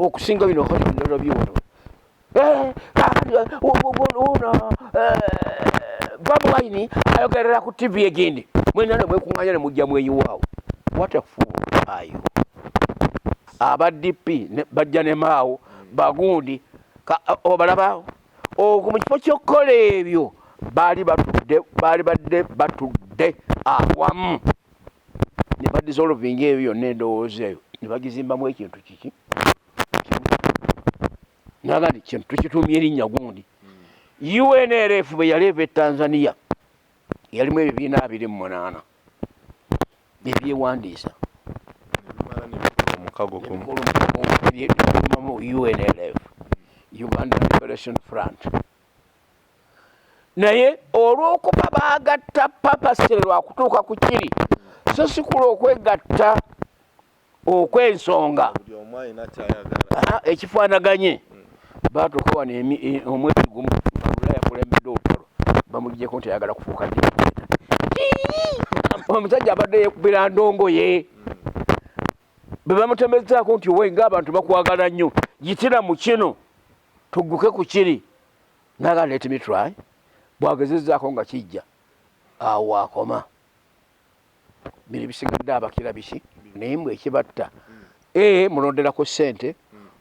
Okusinga bino kati ndalabye wano. Ono Bobi Wine ayogerera ku TV egindi, mwena ne mwekuŋŋaanya ne mujja mweyiwaawo. What a fool are you? Aba DP bajja ne Mao bagundi obalabaawo okwo mu kifo ky'okukola ebyo baali batudde, baali badde batudde awamu ne badissolvinga ebyo byonna, endowooza eyo ne bagizimbamu ekintu kiki naga nti kintu tukituumye erinnya gundi. UNLF bwe yali eva e Tanzania yalimu ebibiina 28 ebyewandiisa Omukago mu UNLF, Uganda Liberation Front, naye olw'okuba baagatta papasire lwakutuuka ku kiri so si kulwa okwegatta okw'ensonga ekifaanaganye, baatuuka wano omwezi gumu nga Lula yakulembedde olutalo, bamugyeko nti ayagala kufuuka dictator. Omusajja abadde yekubira ndongo ye bwe bamutemezaako nti owe ng'abantu bakwagala nnyo, yitira mu kino tugguke ku kiri, naga let me try. Bwagezezzaako nga kijja awo akoma bino bisigadde abakira biki, naye mbwe ekibatta, A, mulondera ku ssente,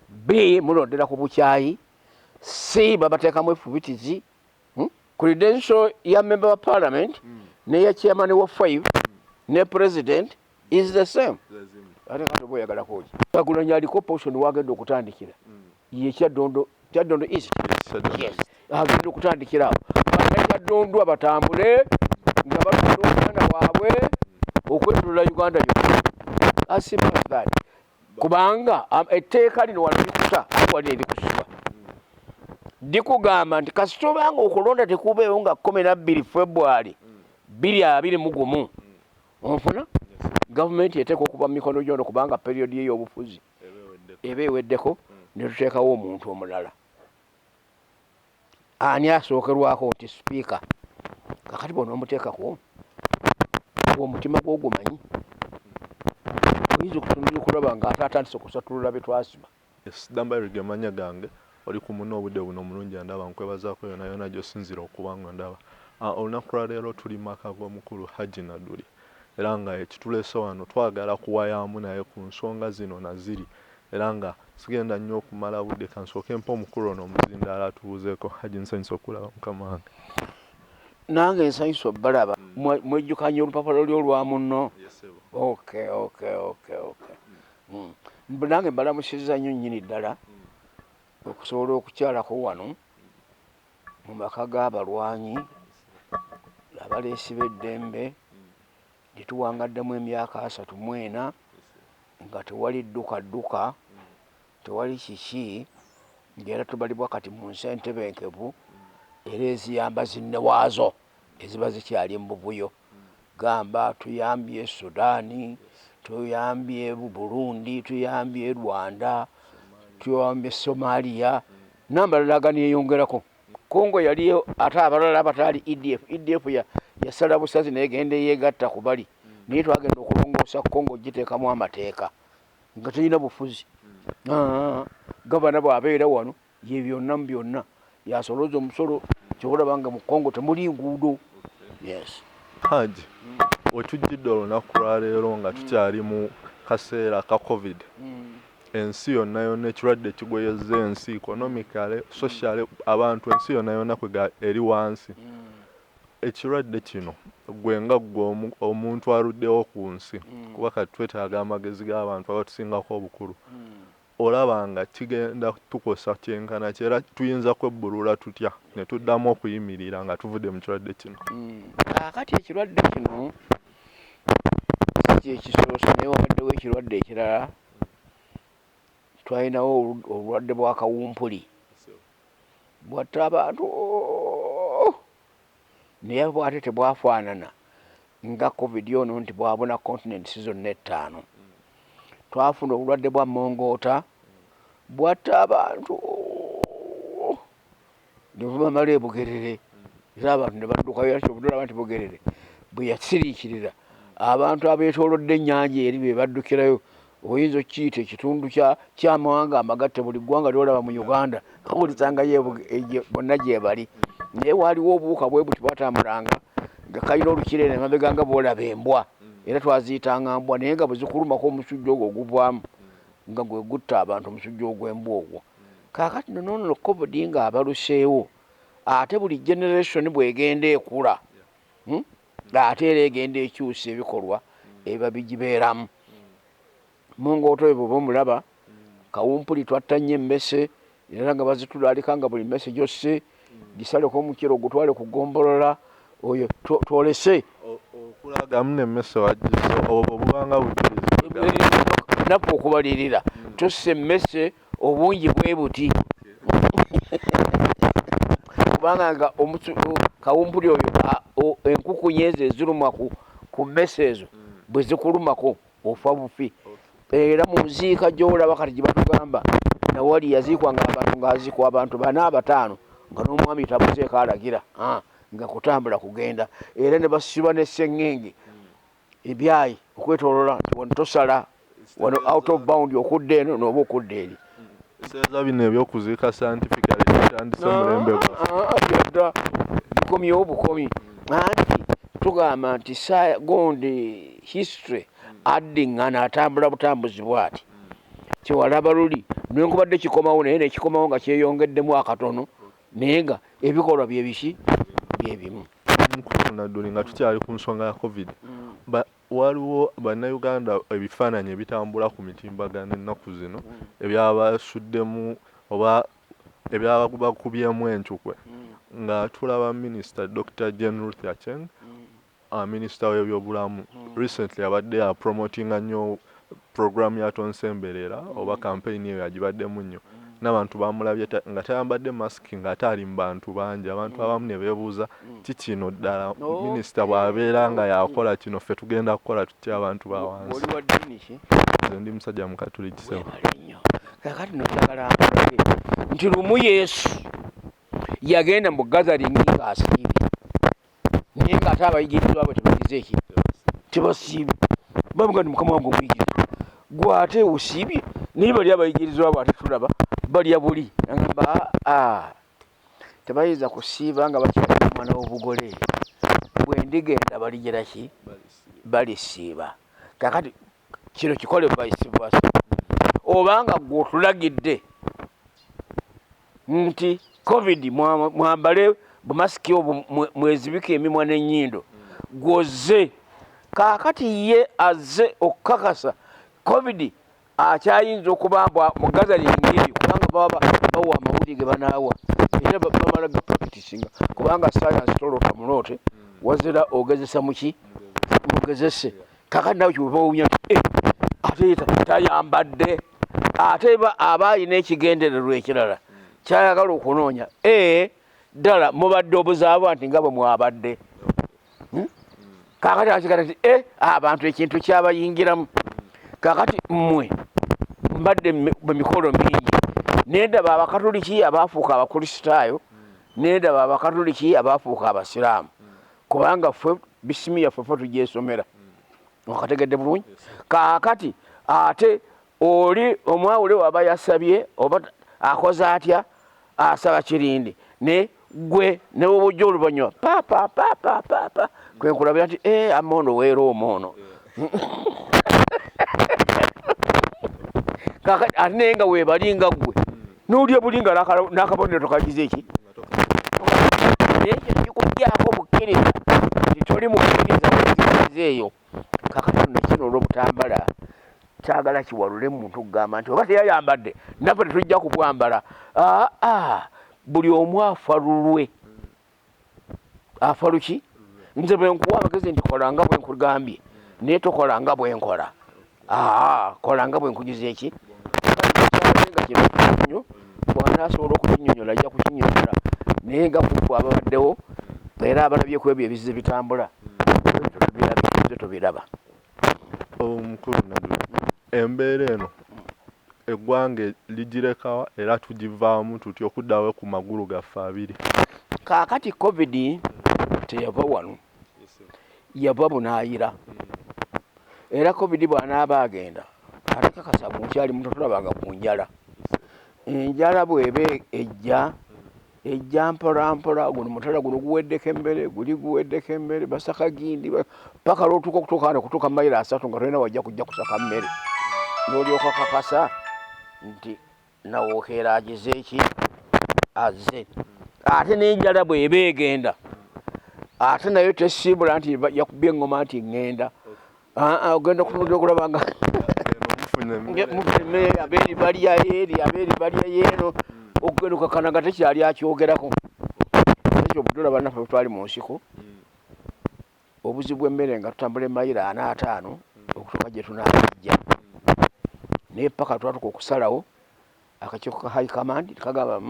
B, mulondera ku bukyayi, C, babateekamu efubitizi. Credential ya member wa parliament neya chairman wa 5 ne president is the same. Ate kati oba oyagalako ki? Kyagulanyi aliko portion wagenda okutandikira ye Kyaddondo, Kyaddondo East. Yes, agenda okutandikira awo. Bannakyaddondo batambule nga batunda omwana waabwe okwetolola Uganda yonna, as simple as that, kubanga etteeka lino wano likuta ate wali erikusiba likugamba nti kasita obanga okulonda tekubeewo nga 12 February 2021, onfuna, gavumenti eteeka okuva mu mikono gyono, kubanga period ye ey'obufuzi eba eweddeko, ne tuteekawo omuntu omulala. Ani asookerwako? Nti sipiika. Kakati bw'onoomuteekako, omutima gwo ogumanyi, oyinza okutunulira okulaba nga ate atandise okusatulula be twasiba. Dambarige mannya gange, oli ku muno obudde buno omulungi andaba, nkwebazaako yona yona gy'osinziira okuba nga ondaba. Olunaku lwa leero tuli mu maka g'omukulu Hajji Nadduli era nga ekituleese wano twagala kuwayaamu naye ku nsonga zino na ziri, era nga sigenda nnyo okumala budde, kansooke mpe omukulu ono omuzindaalo atubuuzeeko. Hajji, nsanyuse okulaba mukama wange. Nange nsanyuse obbalaba. Mwejjukanya olupapula luli olwa munno? Okay. Nange mbalamusizza nnyo nnyini ddala okusobola okukyalako wano mu maka g'abalwanyi abaleesi b'eddembe lye tuwangaddemu emyaka 34 nga tewali dduka dduka, tewali kiki, ng'era tubalibwa kati mu nsi entebenkevu era eziyamba zinne waazo eziba zikyali mu buvuyo. Gamba tuyambye Sudaani, tuyambye Burundi, tuyambye Rwanda, tuyambye Somalia n'amalala aganeyongerako. Congo yaliyo, ate abalala abataali EDF. EDF yasala busazi negenda eyegatta ku bali, naye twagenda okulongoosa Congo giteekamu amateeka nga terina bufuzi. Ah, gavana bw'abeera wano ye byonna mu byonna yasolooza omusolo, kyobalaba nga mu Congo temuli nguudo. Yes. Haji, wetujjidde olunaku lwaleero nga tukyali mu kaseera ka COVID, ensi yonna yonna ekirwadde kigoyezza ensi economically, socially, abantu ensi yonna yonna kwega eri wansi. Ekirwadde kino, gwe nga ggwe omuntu aluddewo ku nsi, kuba kati twetaaga amagezi g'abantu abatusingako obukulu, olaba nga kigenda tukosa kyenkana ki, era tuyinza kwebbulula tutya ne tuddamu okuyimirira nga tuvudde mu kirwadde kino? Kaakati ekirwadde kino si kyekisoose, naye wabaddewo ekirwadde ekirala. Twalinawo obulwadde bwa kawumpuli bwatta abantu, naye bwate tebwafaanana nga COVID ono nti bwabuna continents zonna ettaano. Twafuna obulwadde bwa mongoota, bwatta abantu ne bubamala ebugerere, era abantu ne baddukayo. Era kyova olaba nti Bugerere bwe yasiriikirira, abantu abeetoolodde ennyanja eri be baddukirayo. Oyinza okukiyita ekitundu ky'amawanga amagatte, buli ggwanga lyolaba mu Uganda obulisangayo bonna gyebali. Naye waaliwo obuwuka bwe buti bwatambulanga nga kalina olukirere emabega nga bwolaba embwa, era twaziyitanga mbwa, naye nga bwe zikulumako omusujja ogwo oguvaamu nga gwe gutta abantu, omusujja ogw'embwa ogwo. Kaakati nno noono COVID ng'abaluseewo, ate buli generation bw'egenda ekula, ate era egenda ekyusa ebikolwa ebiba bigibeeramu. Mungooto oyo bw'oba omulaba, kawumpuli twatta nnyo emmese, era nga bazitulaalika nga buli mmese gy'osse gisaleko omukira ogutwale ku ggombolola oyo twolese. Okulagamu n'emmese wagisse, obwo bubanga bujulizi. Naffe okubalirira tusse emmese obungi bwe buti, kubanga nga kawumpuli oyo enkukunyi ezo eziruma ku mmese ezo bwe zikulumako ofa bufi. Era mu nziika gy'olaba kati gye batugamba nawali yaziikwanga abantu ng'aziikwa abantu bana abataano nga n'omwami tabuzeeko alagira nga kutambula kugenda, era ne basiba ne sseŋŋenge ebyayi okwetoolola nti wano tosala, wano out of bound okudda eno n'oba okudda eri. Ebiseera bino ebyokuziika scientifically bitandise mulembe gwaffe. Dda bikomyewo bukomi. Anti tugamba nti gundi history addiŋŋana atambula butambuzi bw'ati. Kyewalaba luli newankubadde kikomawo, naye nekikomawo nga kyeyongeddemu akatono, naye nga ebikolwa bye biki bye bimu. Mukulu Nadduli, nga tukyali ku nsonga ya COVID, waliwo bannayuganda ebifaananyi ebitambula ku mitimbagano ennaku zino ebyabasuddemu oba ebyabakubyemu encukwe, nga tulaba Minisita Dr. Jane Ruth Aceng, minisita w'ebyobulamu, recently abadde apromotinga nnyo program ya Tonsemberera oba campaign eyo yagibaddemu nnyo, n'abantu bamulabye nga tayambadde masiki ng'ate ali mu bantu bangi. Abantu abamu ne beebuuza ki kino ddala minisita bw'abeera nga yakola kino, ffe tugenda kukola tutya abantu ba wansi? Oli wa ddiini ki? Nze ndi musajja Mukatuliki, ssebo. Weebale nnyo. Kaakati nno njagala nkulage nti lumu Yesu yagenda mu gathering ng'asiibye, naye ng'ate abayigirizwa bwe tebagize eki tebasiibye. Bamuga nti mukama wange omuyigiriza gwe ate osiibye, naye bali abayigirizwa bo ate tulaba balya buli. Agamba tebayinza kusiiba nga bakyali omwana w'obugole, bwe ndigenda baligira ki balisiiba. Kaakati kino kikole vice versa, obanga gwe otulagidde nti COVID mwambale bumasiki obwo mwezibike emimwa n'ennyindo, gw'ozze kaakati ye azze okukakasa COVID akyayinza okuba mu gathering eyo, kubanga baba bawa amawulire ge banaawa era bamala gapracticinga, kubanga science toloota muloote, wazira ogezesa muki mugezese. Kaakati nawe kyebawunya nti ate tayambadde, ate aba alina ekigendererwa ekirala kyayagala okunoonya. Ddala mubadde obuzaabwa nti nga bwe mwabadde. Kaakati akigala nti abantu ekintu kyabayingiramu. Kaakati mmwe mbadde mu mikolo mingi nendaba Abakatuliki abaafuuka Abakristaayo, nendaba Abakatuliki abaafuuka Abasiraamu, kubanga ffe bisimi yaffe ffe tugyesomera. Okategedde bulungi? Kaakati ate oli omwawule waba yasabye oba akoze atya, asaba kirindi, ne gwe ne bw'ojja oluvannyuma papa papa papa kwe nkulabira nti amono weera omwono. Kaakati ate naye nga weebali nga ggwe n'olya buli nga n'akabonero tokagize eki, naye ekyo kikugyako bukkiriza nti toli mukkiriza nzikiriza eyo. Kaakati nno kino olw'obutambala kyagala kiwalule muntu okugamba nti oba teyayambadde naffe tetujja kubwambala. Aa, buli omu afa lulwe, afa luki. Nze bwe nkuwa amagezi nti kola nga bwe nkugambye, naye tokola nga bwe nkola. Aa, kola nga bwe nkugiza eki nga kino nnyo bw'anaasobola okukinnyonnyola ajja kukinnyonnyola, naye nga kufu ababaddewo era abalabye ku ebyo ebizze bitambula tubirabye tubiraba. Omukulu Nadduli, embeera eno eggwanga ligirekawa era tugivaamu tutya okuddawo ku magulu gaffe abiri? Kaakati COVID teyava wano, yava bunaayira, era COVID bw'anaaba agenda Ate kakasa gwokyali muto tolabanga ku njala. Enjala bw'eba ejja, ejja mpola mpola, guno mutala guno guweddeko emmere, guli guweddeko emmere, basaka gindi paka lw'otuuka okutuuka wano okutuuka mayiro 30 nga tolina wajja kujja kusaka mmere, n'olyoka kakasa nti Nawokeera agize ki azze. Ate n'enjala bw'eba egenda ate nayo tesiibula nti yakubye eŋŋoma nti ŋŋenda. Ogenda okutunulira okulaba nga mufuna emmere, abeeri balya eri, abeeri balya yeeno, okugenda okukkakkana nga tekyali akyogerako. Ekyo obutula bannaffe bwe twali mu nsiko, obuzibu bw'emmere nga tutambula emayiro ana ataano okutuuka gye tunaagijja. Naye paka twatuuka okusalawo akakiiko ka high command kagamba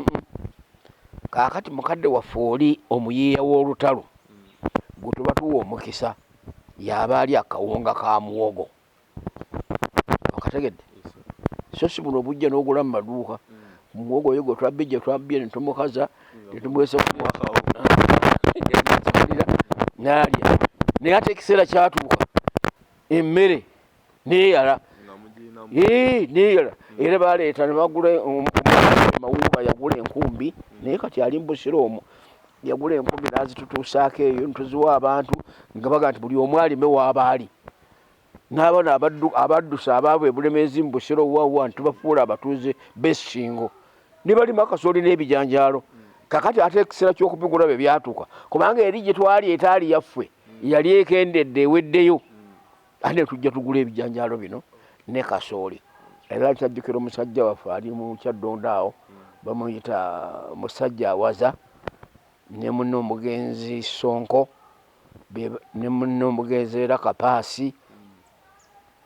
kaakati mukadde waffe oli omuyiiya w'olutalo gwe tuba tuwa omukisa y'aba ali akawunga ka muwogo. Okategedde? So si buno obujja n'ogula mu maduuka muwogo oyo gwe twabbye gye twabbye ne tumukaza ne tumuweesa n'alya. Naye ate ekiseera kyatuuka emmere neeyala neeyala era baleeta ne bagula mawuuba yagula enkumbi naye kati ali mu Busiro omwo yagula enkumbi n'azitutuusaako eyo ne tuziwa abantu nga baga nti buli omu alime waaba ali. N'abano abaddusa abaava e Bulemeezi mu Busiro wawa nti tubafuula abatuuze b'e Ssingo ne balima kasooli n'ebijanjaalo. Kakati ate ekiseera ky'okubigula bwe byatuuka kubanga eri gye twali etaali yaffe yali ekendedde eweddeyo, ate ne tujja tugula ebijanjaalo bino ne kasooli. Era nkyajjukira omusajja waffe ali mu Kyaddondo awo bamuyita Musajja Awaza ne munne omugenzi Ssonko ne munne omugenzi era Kapaasi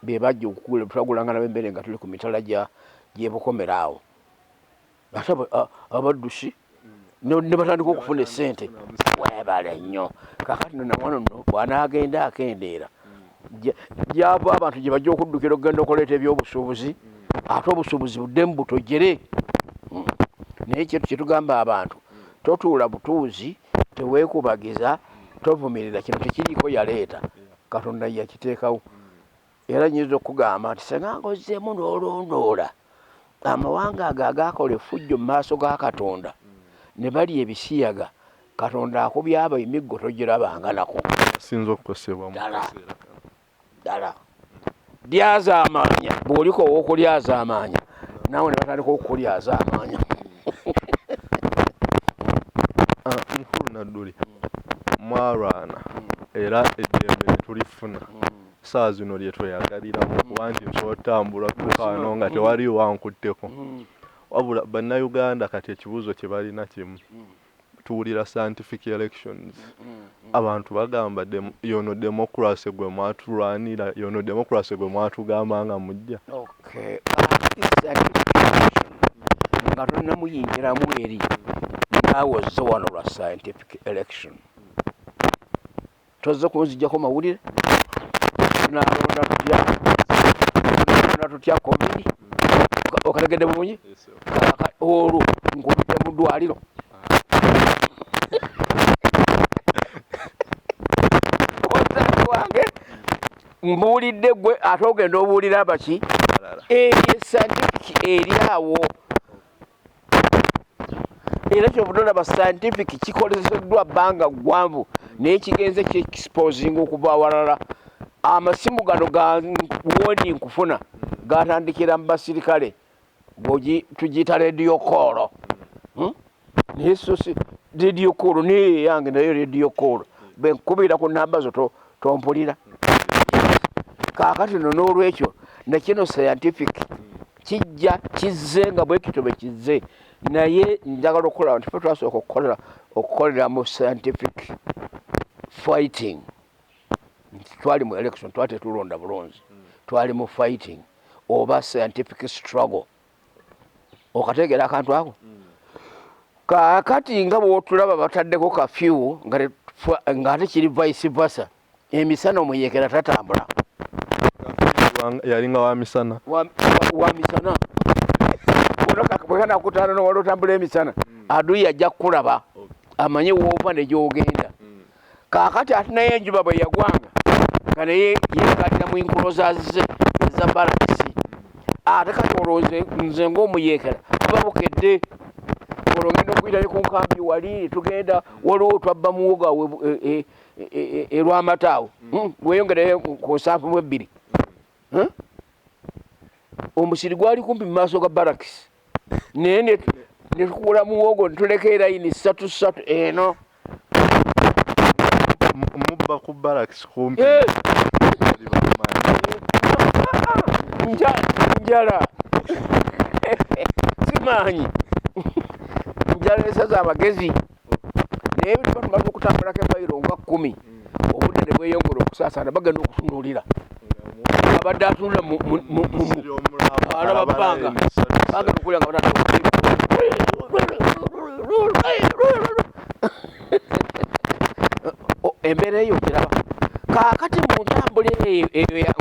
be bajja okugula twagulanga nabo emmere nga tuli ku mitala gy'e Bukomero awo. Ate abaddusi ne batandika okufuna essente. Weebale nnyo. Kaakati nno nawano nno bw'anaagenda akendeera gy'ava abantu gye bajja okuddukira okugenda okuleeta ebyobusuubuzi ate obusuubuzi buddemu butojjere. Naye kye tugamba abantu totuula butuuzi, teweekubagiza, tovumirira, kino tekiriiko yaleeta, Katonda ye yakiteekawo. Era nnyinza okukugamba nti senga ng'ozzeemu n'olondoola amawanga ago agaakola effujjo mu maaso ga Katonda ne balya ebisiyaga, Katonda akubye abo emiggo togirabanga nako. Asinze okukosebwa mu kaseera kano. Ddala lyazaamaanya, bw'oliko ow'okulyazaamaanya naawe ne batandika okukulyazaamaanya. Mukulu Nadduli, mwalwana era eddembe ne tulifuna. Ssaawa zino lye tweyagaliramu okuba nti nsobola otambula otuuka wano nga tewaliiwo ankutteko. Wabula Bannayuganda kati ekibuuzo kye balina kimu, tuwulira scientific elections, abantu bagamba yono democracy gwe mwatulwanira, yono democracy gwe mwatugamba nga mujja. Okay. Scientific election nga tonnamuyingiramu eri naawe ozze wano lwa scientific election, tozze kunzijjako mawulire. Tunalonda tutya? Tunalonda tutya COVID? Okategedde bulungi? Olwo nkubidde mu ddwaliro. Ozadde wange mbuulidde gwe ate ogenda obuulira abaki eryo scientific eri awo. Era kyovudde olaba scientific kikoleseddwa bbanga ggwanvu naye kigenze kyexposinga okuva awalala. Amasimu gano ga wondi nkufuna gatandikira mu basirikale, tugiyita radio call. Naye so si radio call naye eyange nayo radio call bwenkubira ku namba zo tompulira. Kaakati no n'olwekyo nakino scientific kijja kizze nga bwe kityo bwe kizze, naye njagala okukola nti ffe twasooka okukolera mu scientific fighting. Nti twali mu election, twali tetulonda bulonzi, twali mu fighting oba scientific struggle. Okategeera akantu ako? Kaakati nga bw'otulaba bataddeko kafyu ng'ate kiri vice versa, emisana omuyeekera tatambula. Yalinga wa misana. Wa misana. Bwe kanakutaana nowali otambula emisana, aduyi ajja kukulaba amanye woova ne gy'ogenda. Kaakati ate naye enjuba bwe yagwanga nga naye yeekalira mu enclosures ze eza barakisi. Ate kati olowooza nze ng'omuyeekera buba bukedde, olwo ngenda okuyitayo ku nkambi wali tugenda, waliwo twabba muwogo awo erwamata awo, weyongereyo ku 72. Omusiri gwali kumpi mu maaso ga barakisi, naye netukula muwogo netuleka erayini ssatu ssatu eno. Mubba ku barakisi kumpi. Njala simaanyi, njala esaza amagezi. Naye tuba tumaze okutambulako emayiro nga 10, obudde ne bweyongera okusaasaana, bagenda okutunuulira, abadde atunula alaba bbanga, bagenda okulira nga batandika embeera eyo kiraba. Kaakati mu ntambula eyo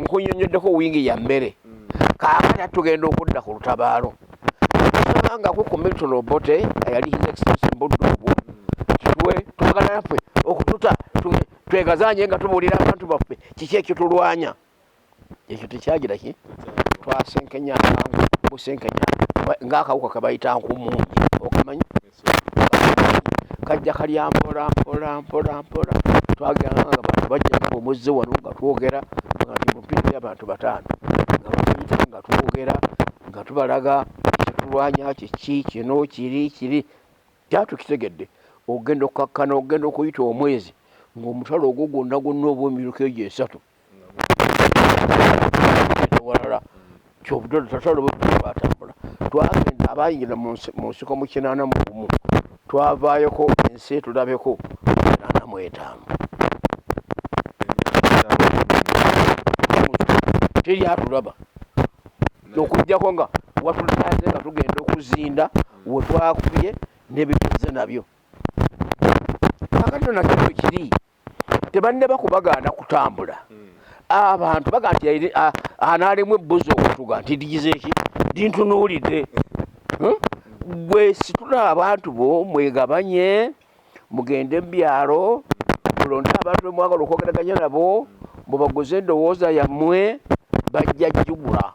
nkunyonyoddeko wingi ya mmere. Kaakati tugenda okudda ku lutabaalo nga ku Milton Obote eyali His Excellency mbudde obwo, tuwe twagala naffe okututa twegazanye nga tubuulira abantu baffe kiki ekitulwanya. Ekyo tekyagira ki, twasenkenya busenkenya ng'akawuka kebayita nkumungi, okamanyi kajja kalya mpola mpola mpola mpola. Twagenda nga bantu bajja nga omuzze wano nga twogera nga nti mupirire abantu 5 nga batuyita nga twogera nga tubalaga kyetulwanya kiki, kino kiri kiri kyatukitegedde. Ogenda okukakkana, ogenda okuyita omwezi ng'omutalo ogwo gwonna gwonna obw'emiruka egyo 3 walala kyobutotatalo bwe twatambula. Twagenda abayingira mu nsiko mu 81, twavaayoko ensi etulabeko 85, teri atulaba okuggyako nga watulaze nga tugenda okuzinda we twakubye n'ebituze nabyo. Kaakati nakyo bwe kiri, tebannaba kubagaana kutambula. Abantu baga nti anaalimu ebbuzi okutuga nti ligize ki lintunuulidde. Gwe situla abantu bo mwegabanye, mugende mu byalo, mulonde abantu bemwagala okwogeraganya nabo, mubaguze endowooza yammwe, bajja jjugula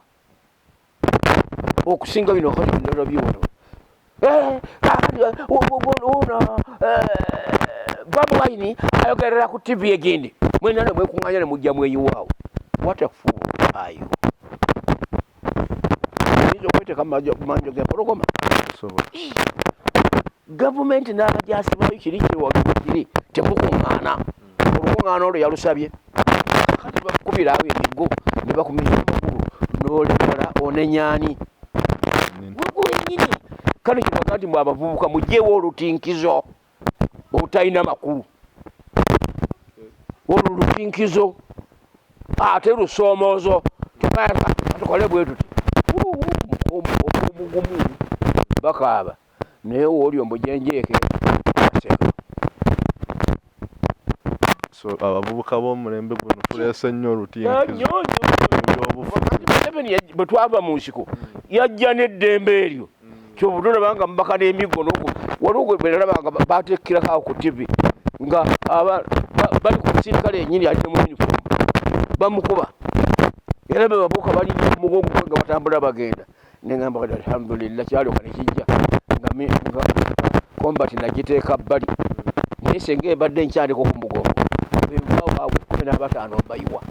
okusinga bino kati nalabye wano. Bobi Wine ayogerera ku TV egindi, mwena ne mwekuŋŋaanya ne mujja mweyiwaawo. What a fool are you? Oyinza okweteeka mu manjo g'empologoma? Gavumenti n'abajaasi baayo kiri kiri kiri tekukuŋŋaana. Olukuŋŋaana olwo yalusabye, kati bakukubira awo emiggo ne bakumenya amagulu n'olekala onenyaani wenyini. Kano kibaga nti mwe abavubuka mugyewo olutinkizo obutalina makulu. Olwo lutinkizo ate lusoomoozo, tukole bwe tuti omugumu bakaaba, naye wooli omujenjeeke aseka. So abavubuka b'omulembe guno tuleese nnyo olutinkizo. Bwe twava mu nsiko yajja n'eddembe eryo, kyova olaba nga mubaka n'emiggo n'oku waliwo gwe nalaba nga bateekirako awo ku TV nga bali ku musirikale yennyini ali ne mu uniform bamukuba, era be babuuka bali ku mugongo gwe nga batambula bagenda. Nengamba kati alhamdulillah, kyalyoka nekijja nga combat nagiteeka bbali, naye senga ebadde nkyaliko ku mugongo envaawo awo 15 mbayiwa.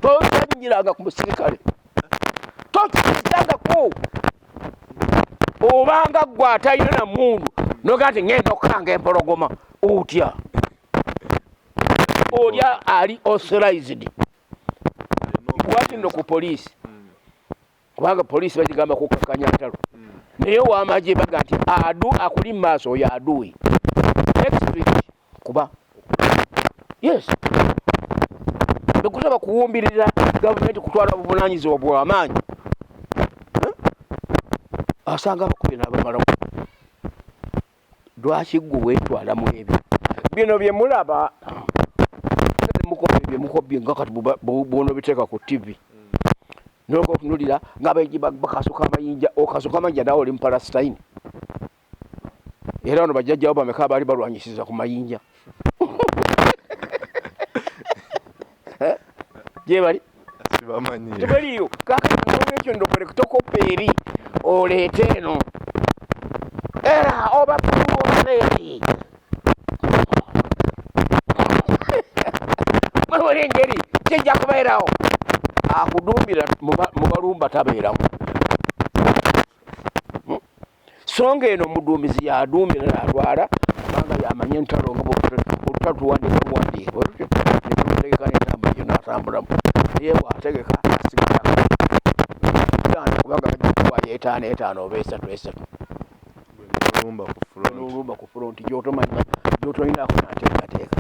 Tozanyiranga ku musirikale, tokizangako, obanga gwe atalina na mundu noga nti ngenda okukanga empologoma, otya oli ali authorized wati nno ku poliisi, kubanga poliisi bagigamba kukakkanya ntalo, naye ow'amagye baga nti adu akuli mu maaso oyo aduwi next week kuba yes bekusaba kuwumbirira gavumenti kutwala buvunaanyizibwa bw'amaanyi, asanga abakubi n'abamalawo. Lwaki ggwe weetwala mu ebyo bino bye mulaba mukobye bye mukobye nga kati bw'onoobiteeka ku TV noka otunulira nga bakasuka amayinja, okasuka amayinja nawe oli mu Palestine. Era wano bajjajjawo bameka abaali balwanyisiza ku mayinja gyebali tebaliyo. Kakati nolwekyo Kino tokopa eri oleete eno, era oba blue oba red. Buli engeri kijja kubeerawo. Akuduumira mubalumba tabeeramu. So nga eno omuduumizi yaduumira natwala, kubanga yamanya entalo nga olutalo tuwandiika luwandiika netutegeka n'entambula gyo natambulamu, naye bw'ategeka asigala gaana, kubanga bajja kuwaayo etaano etaano oba esatu esatu. Olumba ku front. N'olumba ku front gyotomanyi, gyotolinako nanteekateeka.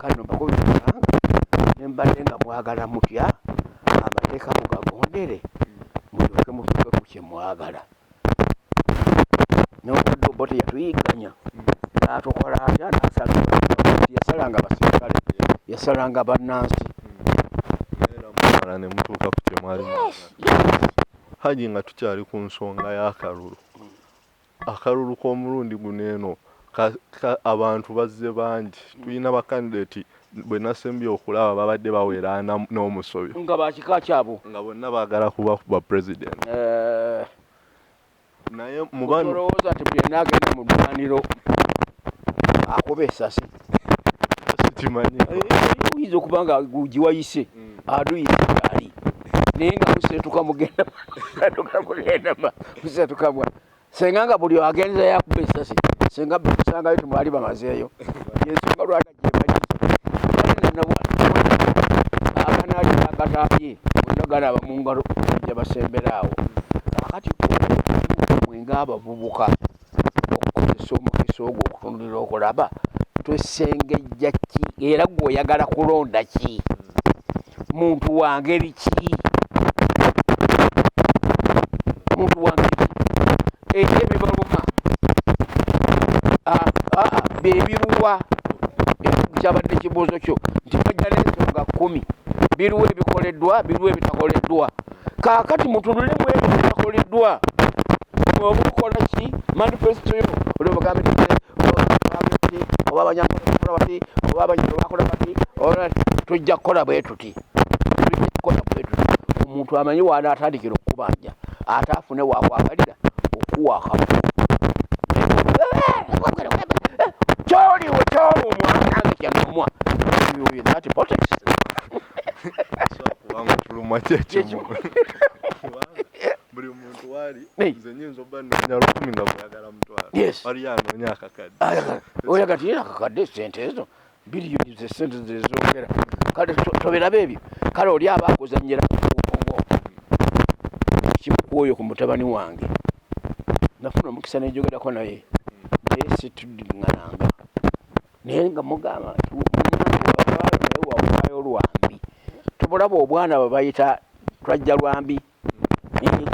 Kale no mbakubiriza ne mbadde nga mwagala mutya amateeka mugagondere, mulyoke mutuuke ku kye mwagala. Nobudde obo teyatuyigganya, n'atukola atya, n'asala, yasalanga abasirikale, yasalanga bannansi. Era mumala ne mutuuka ku kye mwali mwagala. Haji, nga tukyali ku nsonga y'akalulu, akalulu k'omulundi guno eno abantu bazze bangi. Tulina bakandidate bwe nasembye okulaba babadde bawera n'omusobyo. Nga bakika kyabo. Nga bonna baagala kuba ba president. Naye mu bano Olowooza nti buli yenna agenda mu ddwaniro akuba esasi? Sikimanyi. Oyinza okuba nga giwayise aduyise ali, naye nga museetuka mugenda mugenda museetuka bwa senga nga buli agenza yakuba esasi, senga betusangayo temwali bamazeeyo. Yensonga lwaki gyebali aganaali agatambye bonna ganaba mu ngalo, bajja basembera awo. Kakati mwe ng'abavubuka okukozesa omukisa ogwo okutunulira okulaba twesengejja ki, era gwe oyagala kulonda ki, muntu wa ngeri ki, muntu wa ngeri ki, eri ebibaluma byebiruwa. Kyabadde kibuuzo kyo nti bajja n'ensonga 10, biriwo ebikoleddwa, biriwo ebitakoleddwa. Kaakati mutunulemu ebyo ebitakoleddwa, oba okola ki manifesto yo, oli obagambe nti oba Abanyankole bati, oba Abanyoro bakola bati, oba tujja kukola bwe tuti, tujja kukola bwe tuti. Omuntu amanyi wanaatandikira okukubanja, ate afune wakwagalira okuwa akalulu. Kyoliwe kyolumwa nange kyenumwa, that politics. Kubanga tulumwa kyekimu, buli muntu waali nze nyinza obba noonya 1,000 nga bweyagala 5,000. Waliyo anoonya akakadde. Oyaga tiyina akakadde, sente ezo biliyoni ze sente zezongera. Kale tobiraba ebyo. Kale oli aba akuzanyira ku bwongo. Kimu ku mutabani wange nafuna omukisa nejogerako naye, naye situdiŋŋananga, naye nga mugamba nti munange wavaayo, naye wavaayo lwambi. Tobulaba obwana bwe bayita twajja lwambi,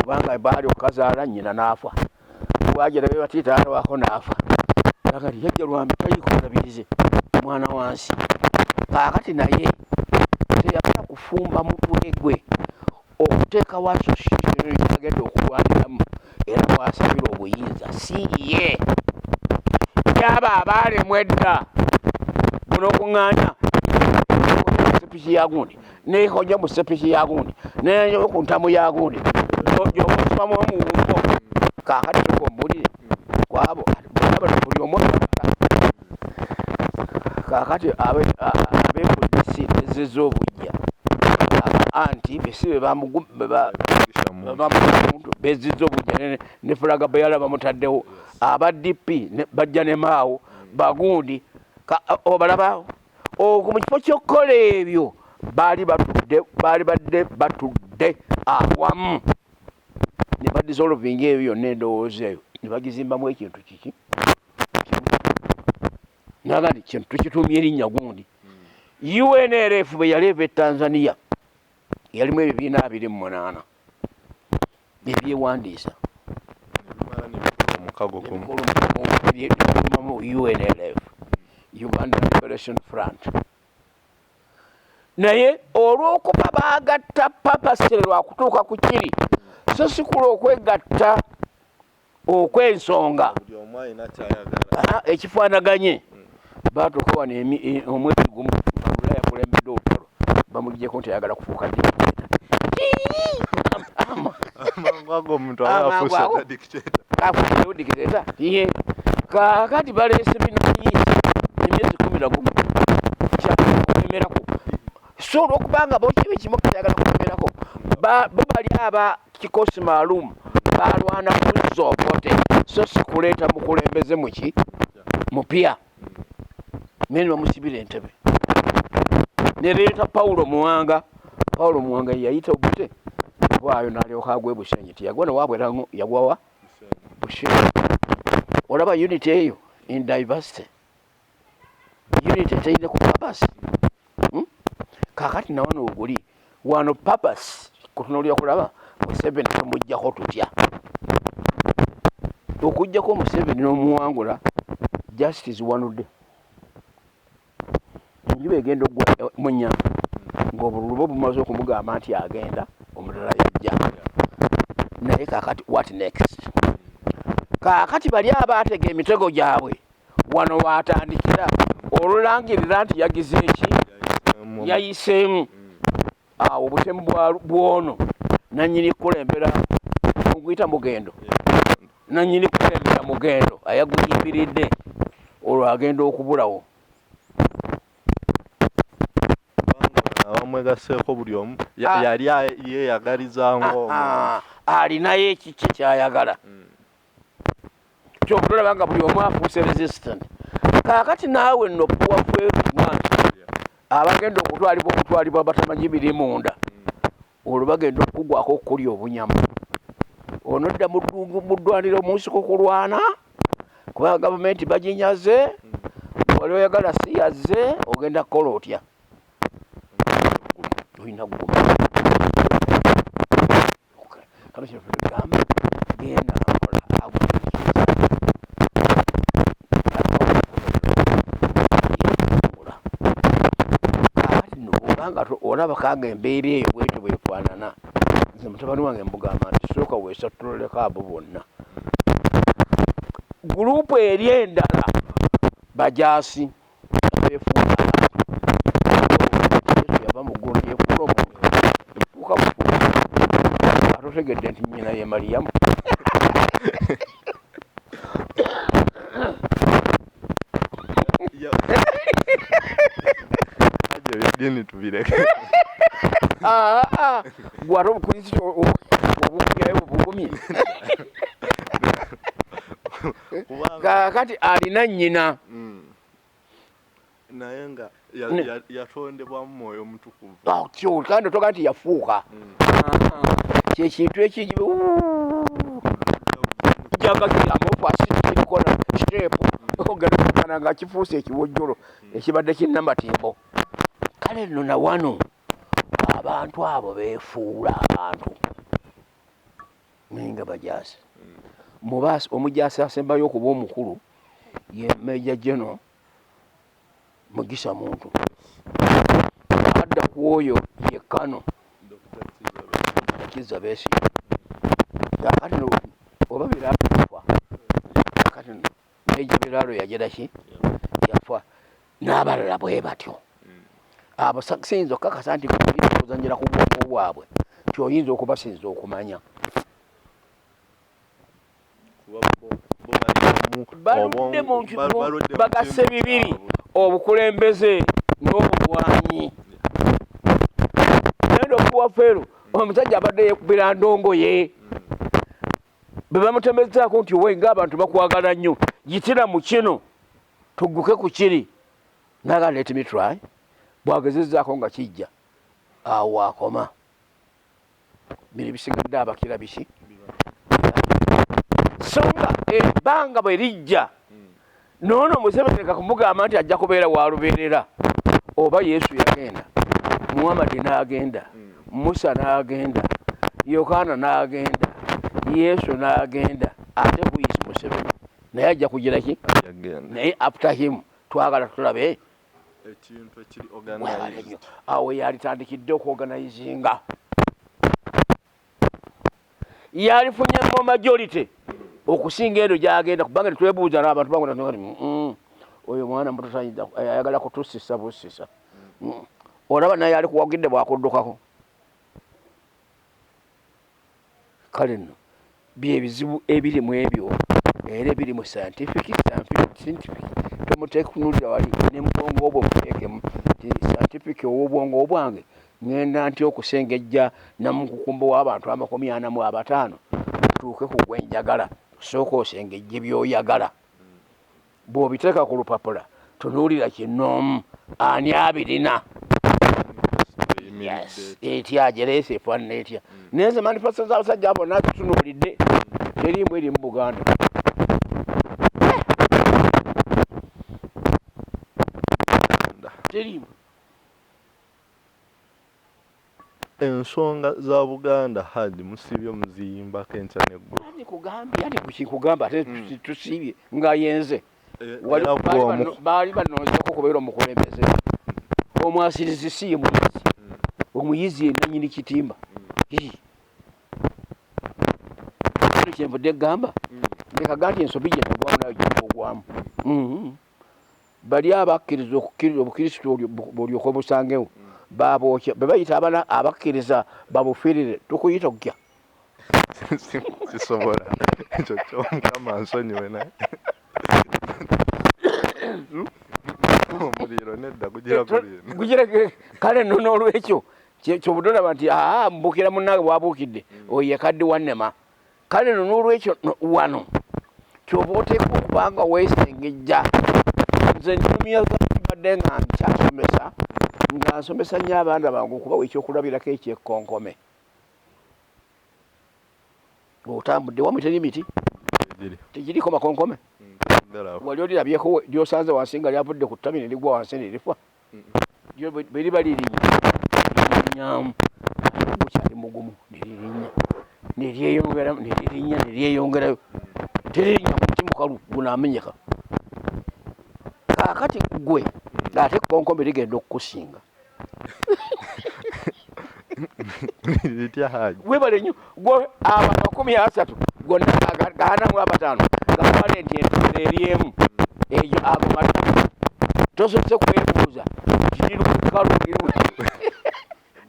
kubanga baali okukazaala nnyina n'afa, bwagira be bati taata waako n'afa, kakati yajja lwambi, taliiko mulabirize mwana wansi. Kaakati naye teyamala kufumba mutwe gwe okuteekawo association kyagenda okulwaniramu, era mwasabira obuyinza. Si ye yaba abaalemu edda buno okuŋŋaana sepiki ya gundi nehoja mu sepiki ya gundi neyo ku ntamu ya gundi gyomusibamu omuwumbo. Kaakati tuka ombulire kwabo buli omu. Kaakati ab'e FDC bezizza obujja anti besi bebamuntu bezizza obujja ne flag bearer bamutaddewo. Aba DP bajja ne Maawo bagundi obalabaawo okwo. Mu kifo ky'okukola ebyo baali batudde, baali badde batudde awamu ne badissolvinga ebyo byonna, endowooza eyo ne bagizimbamu ekintu kiki naga nti kintu tukitumye erinnya gundi. UNLF bwe yali eva e Tanzania yalimu ebibiina 28 ebyewandiisa Omukago. UNLF, Uganda Liberation Front, naye olw'okuba baagatta papasire lwakutuuka ku kiri, so si kulwa okwegatta okw'ensonga ekifaanaganye. Batuuka wano omwezi gumu nga Lulaya yakulembedde olutalo, bamugyeko nti ayagala kufuuka dictator. Mangu ago omuntu aba afuuse dictator. Afuuse dictator. Ye kaakati baleese bino emyezi 11 kyakulemerako. So olwokubanga bo kibi kimu kyagala kulemerako, bo bali aba kikosi maalum balwana kuzza Obote, so si kuleeta mukulembeze muki mupya. Naye ne bamusibira entebe ne leeta Paulo Muwanga. Paulo Muwanga yayita Obote waayo n'alyoka agwa e Bushenyi. Tiyagwa newaabwe, yagwawa Bushenyi. Olaba unity eyo in diversity, unity terina ku purpose. Kakati nawano oguli wano purpose kutunuulira kulaba Museveni tumuggyako tutya. Okuggyako Museveni n'omuwangula justice wanudde enjuba egenda okugwa mu nnyanja ng'obululu bwo bumaze okumugamba nti agenda, omulala yajja. Naye kakati what next? Kaakati bali abaatega emitego gyabwe wano watandikira olulangirira nti yagize eki yayiseemu. Awo obutemu bwono nanyini kukulembera oguyita mugendo, nanyini kukulembera mugendo ayaguyimbiridde, olwo agenda okubulawo. Abamwegaseeko buli omu yali yeeyagaliza ng'omuntu alinayo ekiki kyayagala. Kyokka olaba nga buli omu afuuse resistant. Kaakati naawe nno poor fellow abagenda okutwalibwa batamanyi biri munda, olwo bagenda okukugwako okukulya obunyama. Onodda mu ddwaniro mu nsiko kulwana kubanga gavumenti baginyaze, wali oyagala si yazze, ogenda kukola otya? Olina kuguma. Kano kino tugamba genda mpola, agumiikiriza. Kaakati nno bw'obanga olaba kanga embeera eyo bwetyo bwefaanana, nze mutabani wange mbugamba nti sooka weesattululeko abo bonna. Group eri endala bajaasi abeefuula abantu. Yesu yava mu ggulu yeefuula omuntu, yafuuka bufuuka. Ate otegedde nti nnyina ye Mariyamu. Ebyeddiini tubireke. Gwe ate obukrisitu obugumyayo bubugumye. Kaakati alina nnyina. Naye nga yatondebwa mu mwoyo mutukuvu. Otyo kandi otoga nti yafuuka. Kyekintu ekigi jagakiamofasirikola shape ogenda nga kifuuse ekiwojjolo ekibadde kinnamatimbo. Kale nno na wano abantu abo beefuula abantu naye nga bajaasi. Omujaasi asembayo okuba omukulu ye Major General Mugisa Muntu. Adda ku oyo ye Kano Kizza Besigye. Kaakati no oba Biraalo yafa, kaakati no Major Biraalo yagira ki yafa, n'abalala bwe batyo. Abo siyinza okukakasa nti oyinza okuzannyira ku bwongo bwabwe, nti oyinza okubasinza okumanya. Baludde bagasse bibiri, obukulembeze n'obulwanyi. Naye okuwafeero omusajja abadde yeekubira ndongo ye bwe bamutemezaako nti owe ng'abantu bakwagala nnyo, yitira mu kino tugguke ku kiri, naga let me try. Bw'agezezzaako nga kijja awo akoma, bino bisigadde abakira biki. So nga ebbanga bwe lijja noono Museveni kakumugamba nti ajja kubeera walubeerera, oba Yesu yagenda, Muhammadi n'agenda, Musa n'agenda, Yokaana n'agenda, Yesu n'agenda, ate who is Museveni? Naye ajja kugira ki? Naye after him twagala tulabe ekintu ekiri organized. Awo yalitandikidde okuorganizinga, yalifunyemu majority okusinga eno gyagenda, kubanga tetwebuuza n'abantu bagenda, oyo mwana muto tayinza, ayagala kutusisa busisa. Olaba naye ali kuwagidde bwakuddukako. Kale nno byebizibu ebiri mu ebyo, era ebiri mu scientific scientific tomutekunulira wali ne mubwongo bwo buteekemu nti scientific ow'obwongo bwange ŋŋenda ntya okusengejja namukukumbo w'abantu 45 tuuke ku gwe njagala. Sooka osengejje by'oyagala, bw'obiteeka ku lupapula tunuulira kinoomu ani abirina. Yes, etya gyereese efaanana etya? Naye nze manifesto z'abasajja bonna zitunuulidde, teriimu eri mu Buganda. Teriimu. Ensonga za Buganda Hajji musiibye muziyimbako enkya n'eggulo. Ani kugambye? Ani kukikugamba? Ate tusiibye nga yenze. Baali banonzeeko okubeera omukulembeze. Omwasirizi si ye muyizi. Omuyizi ye nannyini kitimba. Kino kyenvudde gamba lekaga nti ensobi gye nagwamu nayo gyogwamu. Bali abakkiriza obukristo bulyoke obusangewo babookya, be bayita abana abakkiriza babufiirire, tukuyita okutya. Sisobola ekyo kyomukama nsonyiwe, naye omuliro nedda gugira gugira. Kale nno n'olwekyo kyobudde olaba nti aa mbuukira munnange bwabuukidde oyo yekadde wannema. Kale nno n'olwekyo wano kyoba oteekwa okuba nga weesengejja. Nze nnumya badde nga nkyasomesa, nga nsomesa nnyo abaana bange okubawa ekyokulabirako ekyekkonkome. Otambudde wamwe teri miti tegiriko makonkome? Wali olirabyeko lyosanze wansi nga lyavudde ku ttabi ne ligwa wansi ne lifa? Bwe liba lirinnya lirinyamu, gukyali mugumu, ne lirinnya ne lyeyongeramu, ne lirinnya ne lyeyongerayo, teririnnya ku muti mukalu gunaamenyeka. Kaakati ggwe ate ekkonkobe ligenda okukusinga. Litya Haji? Webale nnyo. Gwe abo 30 gonna 45 gatwale nti entebe eri emu eyo, ago matabi tosose kwebuuza lirilukalu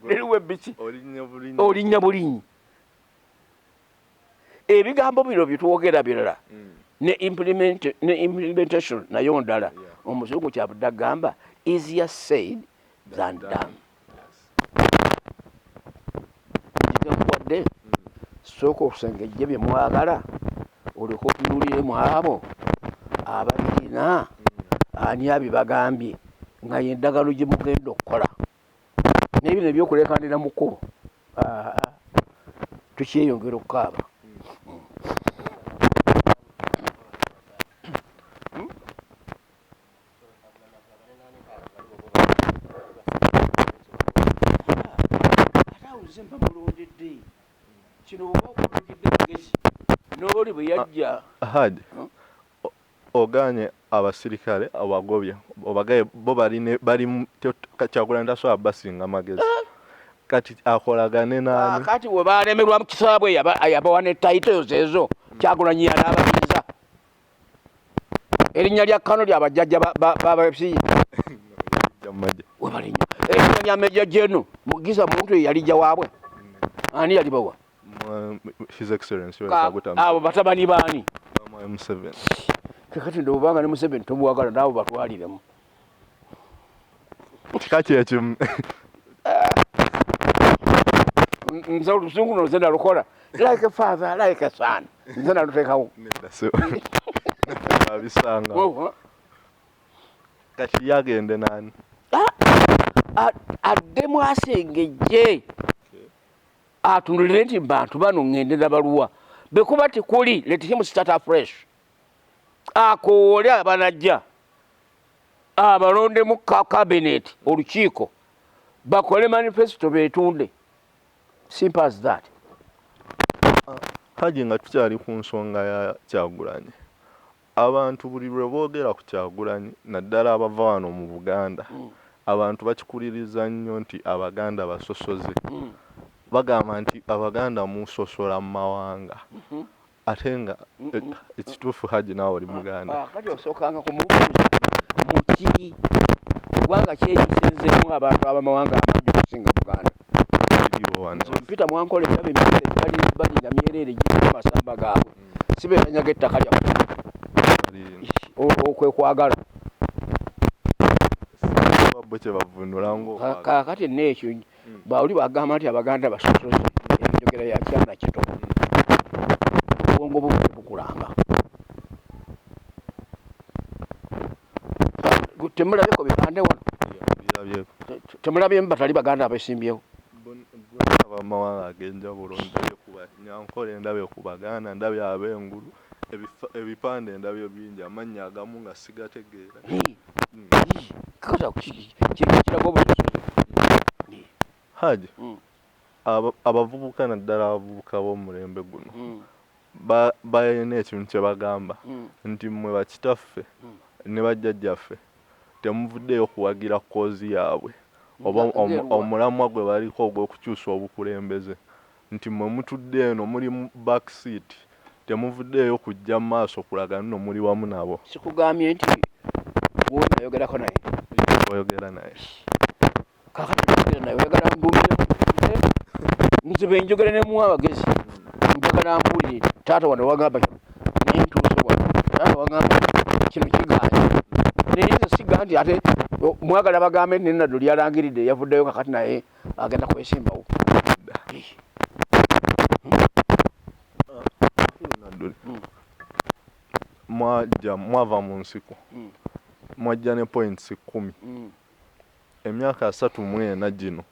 liriwe biki, olinnya bulinyi. Ebigambo bino byetwogera birala, ne implementation nayo ndala. Omuzungu kyavudde agamba easier said than done. Nkuwadde sooka osengejje bye mwagala, olyoke otunuuliremu abo ababirina, ani abibagambye nga yendagano gye mugenda okukola. Naye bino ebyokulekanira mu kkubo tukyeyongera okukaaba. Ate awo nze mba mulondedde kino oba okudukidde mugezi n'oli bwe yajja. Haji, oganye abasirikale obagobye, obagaye bo bali Kyagulanyi tasobola basinga magezi, kati akolagane nani? Kati we balemerwa mu kisaabwe yabawa ne titles ezo, Kyagulanyi yanaabakiriza erinnya lya kano lya bajjajja babasi. Webale nnyo. Erinnya lya Major General Mugisa Muntu yalijja waabwe, ani yalibawa? His Excellency. Abo batabani baani? Museveni. Kakati ndobanga ne Museveni tomuwagala, naabo batwaliremu. Kika kyekimu. Nze oluzungu no nze nalukola, like a father like a son, nze naluteekawo. Abisanga kati yagende nani? Addemu asengejje, atunulire nti bantu bano ŋŋende nabaluwa bekuba tikuli. Let him start afresh, akoole abanajja abalondemu cabinet, olukiiko, bakole manifesto betunde, simple as that. Haji, nga tukyali ku nsonga ya Kyagulanyi, abantu buli lwe boogera ku Kyagulanyi, naddala abava wano mu Buganda, abantu bakikuliriza nnyo nti Abaganda basosoze. Bagamba nti Abaganda musosola mu mawanga, ate nga ekituufu Haji naawe oli Muganda. Kati osookanga kumubuuza muki eggwanga kyekisinzeemu abantu abamawanga amangi okusinga Buganda. Mpita mwankole ndaba emigere egitali bali nga myereere giriko amasamba gaabwe, si be banyaga ettaka lyaffe. Okwe kwagala. Bo kye bavvuunula ng'okwagala. Kaakati n'ekyo bawuli bagamba nti Abaganda basosoze, enjogera ya kyana kito, obwongo bwo tebukulanga. Temulabyeko bipande wano? Temulabyemu batali Baganda abesimbyewo? Abamawanga ag'enjawulo ndabye ku Banyankole, ndabye ku Baganda, ndabye ab'engulu, ebipande ndabye bingi, amannya agamu nga sigategeera. Kiraga obusosoze. Haji, abavubuka naddala abavubuka b'omulembe guno balina ekintu kye bagamba nti mmwe bakitaffe ne bajjajjaffe temuvuddeeyo kuwagira kkoozi yaabwe oba omulamwa gwe baliko ogw'okukyusa obukulembeze, nti mmwe mutudde eno muli mu back seat, temuvuddeeyo kujja mu maaso kulaga nno muli wamu nabo. Sikugambye nti gundi nayogerako naye? Oyogera naye. Kaakati oyogera naye, oyagala mbuuliremu? Nze bwe njogera ne muwa abagezi, njagala mbuulire, taata wano wagamba kino naye ntuuse wano, taata wagamba kino kigaanye, naye nze siga nti ate mwagala bagambe nti Nadduli yalangiridde yavuddeyo kakati naye agenda kwesimbawo. Mwajja mwava mu nsiko, mwajja ne points 10. Emyaka 34 gino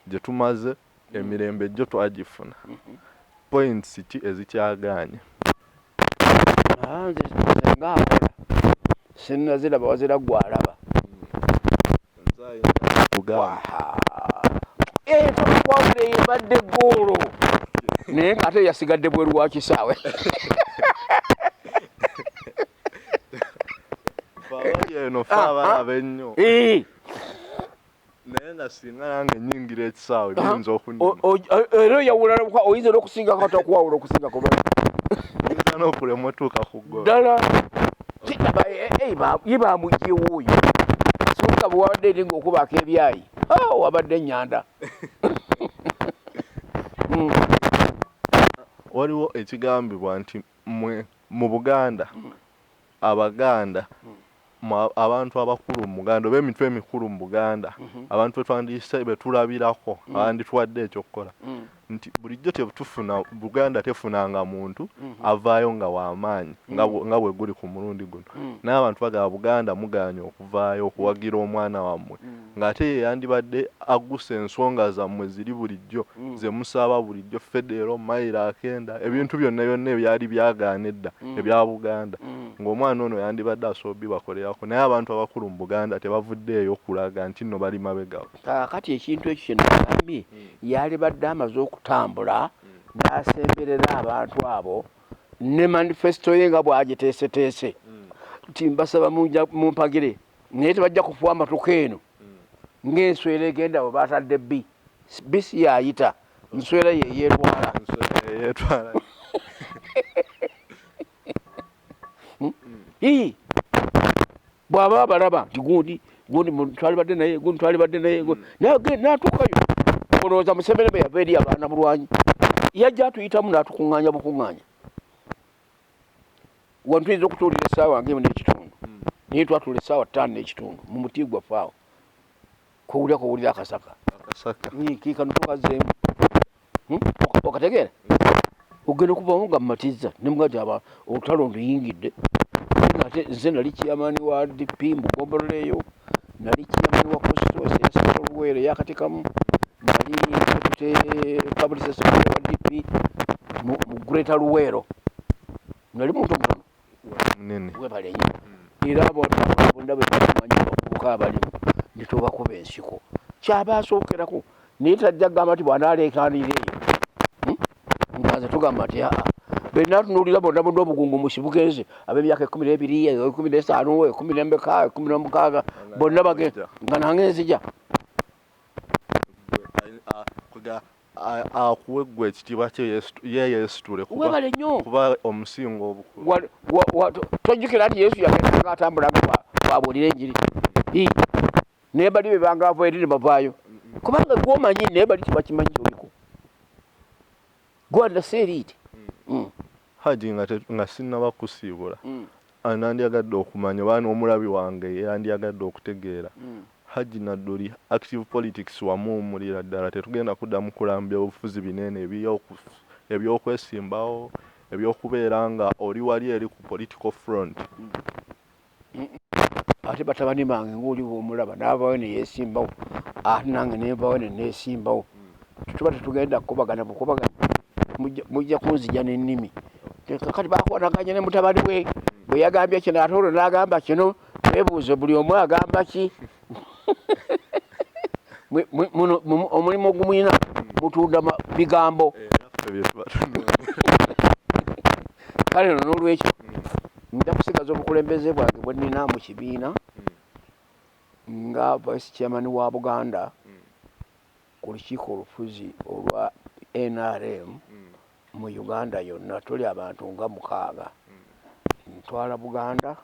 gye tumaze emirembe gyo twagifuna, points ki ezikyagaanye? Nze nga akola sinnaziraba, wazira gwe alaba. Kwawula eyo ebadde goolo naye ng'ate yasigadde bweru wa kisaawe. Eno fe abalaba ennyo, naye nga singa nange nyingira ekisaawe biyinza okunnema. Era oyawula oyinza n'okusingako ate okuwawula okusingako oyinza n'okulema otuuka ku ggolo. Ddala ye bamugyewo oyo songa bwe wabadde eri ng'okubaako ebyayi wabadde ennyanda. Waliwo ekigambibwa nti mwe mu Buganda, Abaganda, abantu abakulu mu Buganda oba emitwe emikulu mu Buganda, abantu betwandiyise betulabirako abandituwadde ekyokukola, nti bulijjo tetufuna, Buganda tefunanga muntu avaayo nga w'amaanyi nga bwe guli ku mulundi guno. Naye abantu bagamba Buganda mugaanye okuvaayo okuwagira omwana wammwe, ng'ate ye yandibadde aggusa ensonga zammwe ziri bulijjo ze musaba bulijjo, federo, mayiro akenda, ebintu byonna byonna ebyali byagaana edda ebya Buganda, ng'omwana ono yandibadde asobola bibakolerako, naye abantu abakulu mu Buganda tebavuddeeyo kulaga nti nno bali mabegawo. Kaakati ekintu ekyo kye nagambye, yalibadde amaze okutambula n'asemberera abantu abo ne manifesto ye nga bw'agiteeseteese nti mbasaba mumpagire, naye tebajja kufuwa amatuka eno ng'enswera egenda bwe batadde bbi bisi yayita nswera ye yeetwala. Bw'aba abalaba nti gundi gundi twalibadde naye, gundi twalibadde naye, n'atuukayo. Olowooza Museveni bwe yava eri abaana bulwanyi yajja atuyitamu n'atukuŋŋaanya bukuŋŋaanya. Wano tuyinza okutuulira essaawa ng'emu n'ekitundu, naye twatuula essaawa 5 n'ekitundu mu muti gwaffe awo kowulira kowulira akasaka kikano tukazeemu okategeera ogenda okuvamu nga mmatizza nemuga nti olutalo nduyingidde. Ate nze nali chairman wa DP mu ggombolola eyo, nali chairman wa constituency ya Central Luweero eyakatikamu, nali deputy publicity secretary wa DP mu Greater Luweero, nali muntu omutono webale nnyo. Era bonna bwe bamanyi abavubuka abalimu ne tubakuba ensiko kyaba asookerako, naye tajja kugamba nti bw'anaaleekaanira eyo nga nze tugamba nti aa benatunuulira bonna bonna obugungu musibugenze ab'emyaka 12, 15, 16, 16 bonna bagenda nga nange nzija. Akuwe ggwe ekitiibwa kye ye yeesitule webale nnyo kuba omusinga obukulu. Tojjukira nti Yesu yagendanga atambula nga bwabuulira enjiri, naye bali be bangaavu eri ne bavaayo kubanga gwomanyi, naye bali tebakimanyi kyoliko. Go and sell it. Haji, nga sinnaba kusiibula, nandyagadde okumanya oba n'omulabi wange yandyagadde okutegeera, Haji Nadduli, active politics wamuwummulira ddala, tetugenda kuddamu kulambya obufuzi binene ebyokwesimbawo, ebyokubeera nga oli wali eri ku political front? Ate batabani bange ngaoli bwomulaba n'avaayo neyesimbawo, ate nange nenvaayo neneesimbawo. Tuba tetugenda kukubagana bukubagana, mujja kunzija n'ennimi. Kati bakwanaganya ne mutabani we bwe yagambye kino, ate olwo n'agamba kino. Twebuuze buli omu agamba ki. Omulimu ogumulina mutunda bigambo. Kale no n'olwekyo nja kusigaza obukulembeze bwange bwe nnina mu kibiina nga vice chairman wa Buganda ku lukiiko olufuzi olwa NRM mu Uganda yonna. Tuli abantu nga 6. Ntwala Buganda,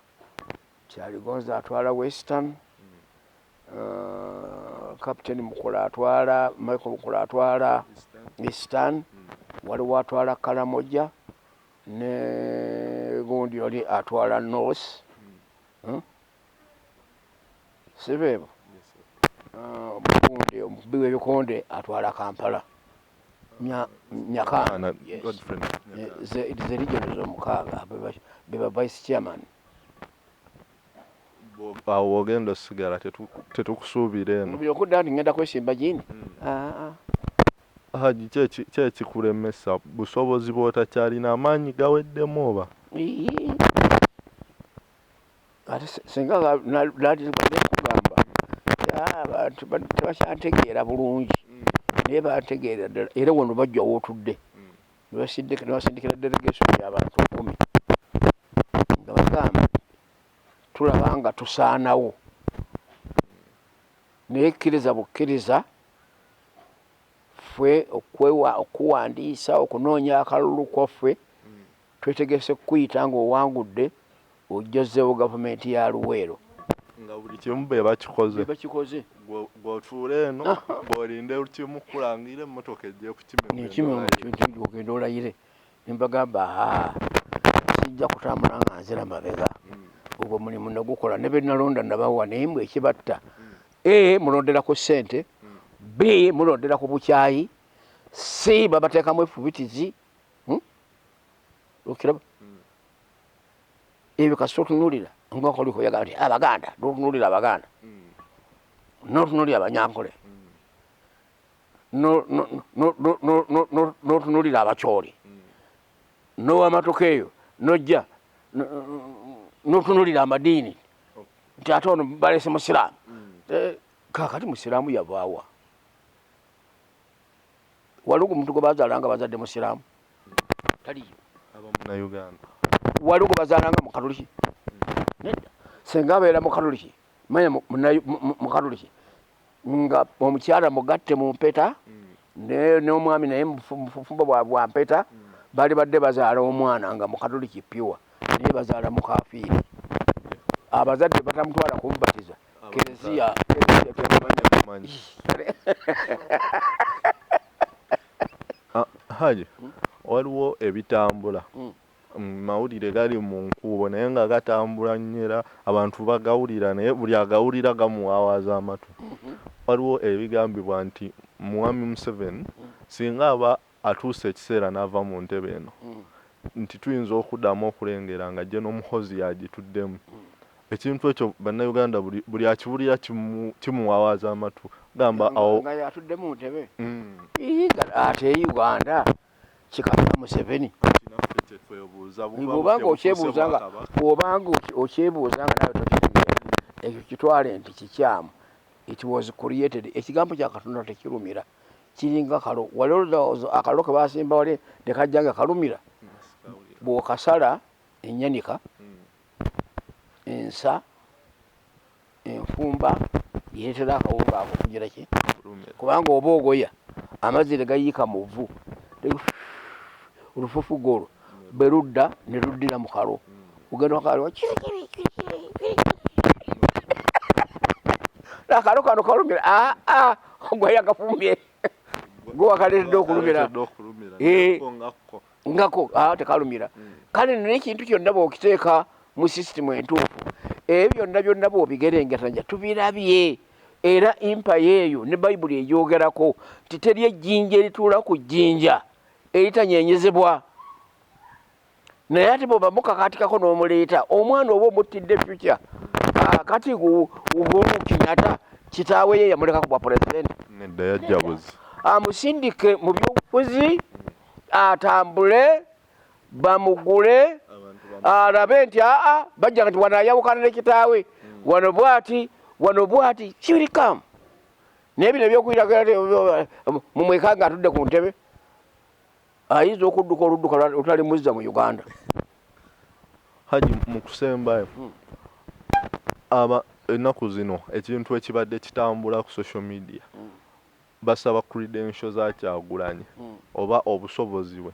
Kyaligonza atwala Western, Captain Mukula atwala, Michael Mukula atwala Eastern, waliwo atwala Kalamoja ne gundi oli atwala North. Si beebo? Gundi omukubi w'ebikonde atwala Kampala, Nyakana. Ze region z'omukaaga beba vice chairman. Awo ogenda osigala, tetukusuubira eno. Okudda nti ngenda kwesimba gini. Haji, ki ekikulemesa? Busobozi bw'otakyalina, amaanyi gaweddemu oba? Ate singa kugamba abantu tebakyantegeera bulungi, naye bantegeera ddala. Era wano bajja wootudde nebasindikira delegation y'abantu 10 nga bagamba tulaba nga tusaanawo, naye kkiriza bukkiriza ffe okuwandiisa okunoonya akalulu kwaffe, twetegese kukuyita ng'owangudde ojjozeewo gavumenti ya Luweero. Nga buli kimu be bakikoze. Bakikoze. Bw'otuula eno bw'olinde kimu kulangira emmotoka ejja ekukima ogenda olayire. Nembagamba aa sijja kutambula nga nzira mabega. Ogwo mulimu nagukola ne benalonda nabawa, naye mbwe ekibatta, A mulondera ku ssente, B mulondera ku bukyayi, C babateekamu efubitizi. Okiraba ebyo? Kasita otunuulira ngakoliko yaga nti Abaganda, notunuulira Abaganda, notunuulira Abanyankole, notunuulira Abakyoli, nowamatoka eyo nojja notunuulira amadiini nti ate ono balese musiraamu. Kakati musiraamu yavaawa? Waliwo omuntu gwe bazaala nga bazadde musiraamu? Taliyo. Waliwo gwe bazaala nga mukatoliki? Nedda. Senga abeera mukatoliki, manya mukatoliki nga omukyala mugatte mu mpeta n'omwami naye mufumbo bwa mpeta, bali badde bazaala omwana nga mukatoliki pure, naye bazaala mukafiiri. Abazadde batamutwala kumubatiza kereziya. Haji, waliwo ebitambula mawulire gali mu nkuubo naye nga gatambula nnyo era abantu bagawulira, naye buli agawulira gamuwawaaza amatu. Waliwo ebigambibwa nti Mwami Museveni singa aba atuuse ekiseera n'ava mu ntebe eno, nti tuyinza okuddamu okulengera nga General Muhoozi yagituddemu. Ekintu ekyo Bannayuganda buli akiwulira kimuwawaaza amatu gamba awo nga yatudde mu ntebe ate Uganda kikaka Museveni. Bwobanga okyebuuza nga bwobanga okyebuuza nga nawe tokitegeera, ekyo kitwale nti kikyamu. It was created. Ekigambo kya Katonda tekirumira, kiringa kalo. Wali olowooza akalo ke basimba wali tekajja nga kalumira? Bw'okasala enyanika ensa enfumba yeetera akawunga ako kugira ki, kubanga oba ogoya amazzi tegayiika mu vvu, olufufuga olwo bwe ludda ne luddira mu kalo, ogenda kalo akalo kano kalumira. Aa, gwe yakafumbye, gwe wakaleetedde okulumira. Ngako tekalumira. Kale nno n'ekintu kyonna bw'okiteeka mu sisitimu entuufu, ebyo byonna byonna bw'obigerengetanya tubirabye. Era empire eyo ne Bayibuli egyogerako nti teri ejjinja erituula ku jjinja eritanyenyezebwa. Naye ate bw'oba mukakaatikako n'omuleeta omwana oba omuttidde future. Kaakati Uhuru Kenyatta kitaawe ye yamuleka ku bwa pulezidenti. Nedda, yajja buzi. Amusindike mu byobufuzi atambule bamugule alabe nti aa bajja nti wano ayawukana ne kitaawe wano bwati wano bwati kirikamu. Naye bino ebyokuyiragira mumweka nga atudde ku ntebe ayinza okudduka oludduka olutali muzza mu Uganda. Haji, mu kusembayo, aba ennaku zino ekintu ekibadde kitambula ku social media, basaba credentials za Kyagulanyi oba obusobozi bwe,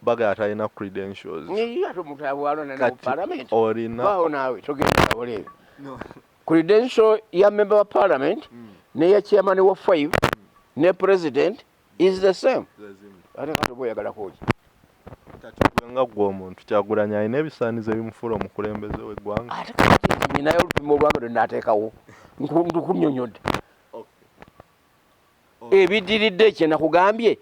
bagala talina credentials. Ate omuntu abwalona ne mu Kati parliament olina baawo naawe togenda ole ebyo. Credential ya member wa parliament neya chairman wa 5 ne president is the same. Ate kati oba oyagalako ki? Kati gwe nga ggwe omuntu, Kyagulanyi alina ebisaanizo ebimufuula omukulembeze w'eggwanga? Ate kati nyinayo olupimo olwange lwe naateekawo nkunyonyodde ebiddiridde kye nakugambye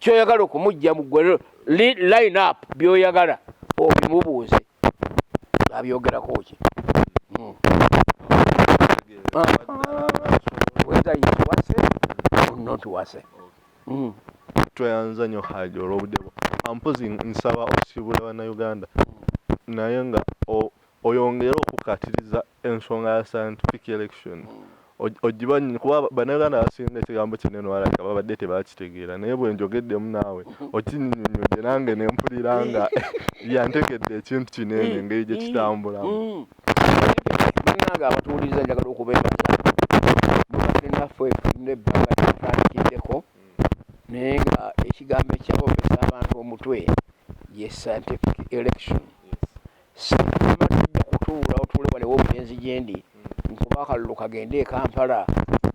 kyoyagala okumujja mu ggwe line up by'oyagala obimubuuze abyogerako ki. Whether it's worth or not worth. Tweyanza nnyo Haji olw'obudde bwo. Mpozi nsaba osiibule Bannayuganda, naye nga oyongere okukkaatiriza ensonga ya scientific election ogibanyi, kuba Bannayuganda abasinga ekigambo kino eno balabika babadde tebakitegeera, naye bwe njogeddemu naawe okinnyonnyodde nange ne mpulira nga yantegedde ekintu kino eno engeri gye kitambulamu. Bannange abatuwuliriza, njagala okubeebaza, mubadde naffe nebbanga lyetutandikiddeko, naye nga ekigambo ekyabombesa abantu omutwe ye scientific election. Sima tujja kutuula otuule wano ew'omulenzi gyendi nkuba akalulu kagende e Kampala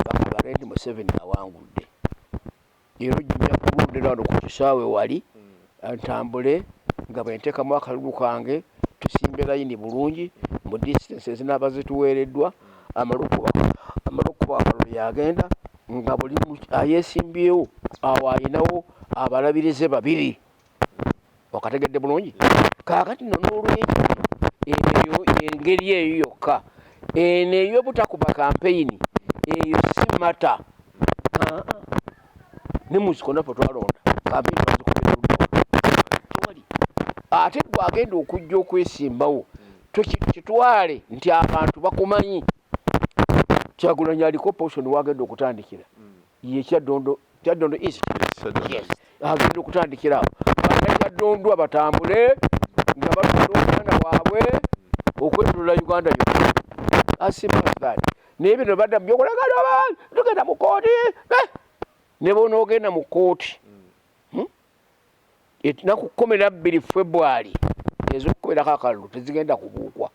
bakabale nti Museveni awangudde. Era ojja kulundira wano ku kisaawe wali ntambule nga bwe nteekamu akalulu kange, tusimbe layini bulungi mu distance ezinaaba zituweereddwa, amale okukuba akalulu yagenda nga buli ayeesimbyewo awo ayinawo abalabirize babiri. Okategedde bulungi? Kaakati nno n'olwekyo eyo engeri eyo yokka eno ey'obutakuba kampeyini eyo si mata ne mu nsiko naffe twalonda kampeyini twazikubira luddawa tewali. Ate gwe agenda okujja okwesimbawo kitwale nti abantu bakumanyi. Kyagulanyi aliko portion wagenda okutandikira ye Kyaddondo, Kyaddondo East. Yes, agenda okutandikira awo Bannakyaddondwa batambule nga batunda omwana waabwe okwetolola Uganda yonna, as simple as that. Naye bino badda mu byokulaga tugenda mu kooti, ne bonoogenda mu kooti ennaku 12 February ez'okukuberako akalulu tezigenda kubuukwa,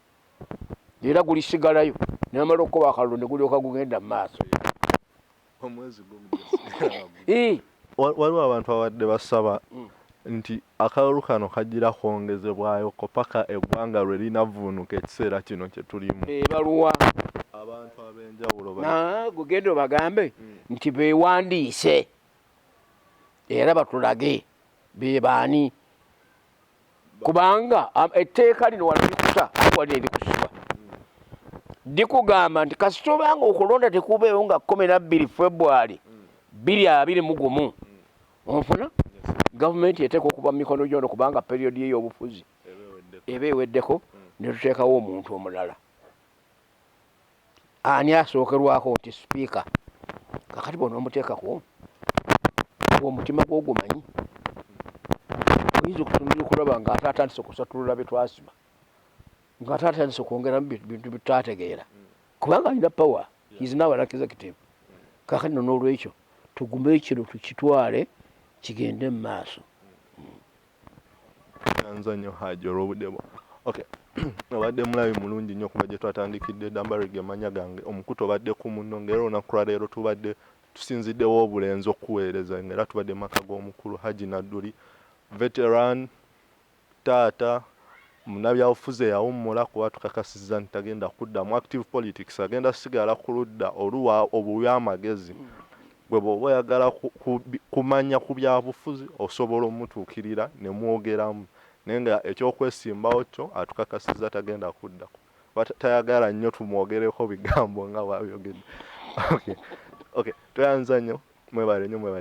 era gulisigalayo namala okukuba akalulu ne gulyoka gugenda mu maaso. Waliwo abantu abadde basaba nti akalulu kano kagira kwongezebwayoko paka eggwanga lwe linavuunuka ekiseera kino kye tulimu. Bebaluwa? Abantu ab'enjawulo. Gugenda obagambe nti bewandiise era batulage bebaani, kubanga etteeka lino wano likuta ate wali erikusiba likugamba nti kasita obanga okulonda tekubeewo nga 12 February 2021, onfuna, gavumenti eteeka okuva mu mikono gyono kubanga period ye ey'obufuzi eba eweddeko ne tuteekawo omuntu omulala. Ani asookerwako? Nti sipiika. Kakati bona omuteekako omutima gwogumanyi oyinza okutunulira okulaba nga ate atandise okusatulula betwasiba, nga ate atandise okwongeramu bintu bitutategeera, kubanga alina power, is now an executive. Kakati no n'olwekyo tugume ekiro tukitwale kigende mu maaso. Nyanza nnyo Haji olw'obudde bwo. Okay, obadde mulabi mulungi nnyo okuva gye twatandikidde. Dambarige mannya gange, omukutu obadde ku munno ng'era olunaku lwa leero tubadde Tusinziddewo obulenzi okuweereza nga era tubadde mu maka g'omukulu Hajji Nadduli, veteran, taata munnabyabufuzi eyawummula, kuba tukakasizza nti tagenda kudda mu active politics, agenda sigala ku ludda oluwa obuwi amagezi. Gwe bw'oba oyagala kumanya ku byabufuzi, osobola omutuukirira ne mwogeramu, naye nga ekyokwesimbawo kyo atukakasizza tagenda kuddako. Tayagala nnyo tumwogereko bigambo nga bwabyogedde. Okay, tweyanza nnyo, mwebale nnyo, mwebale.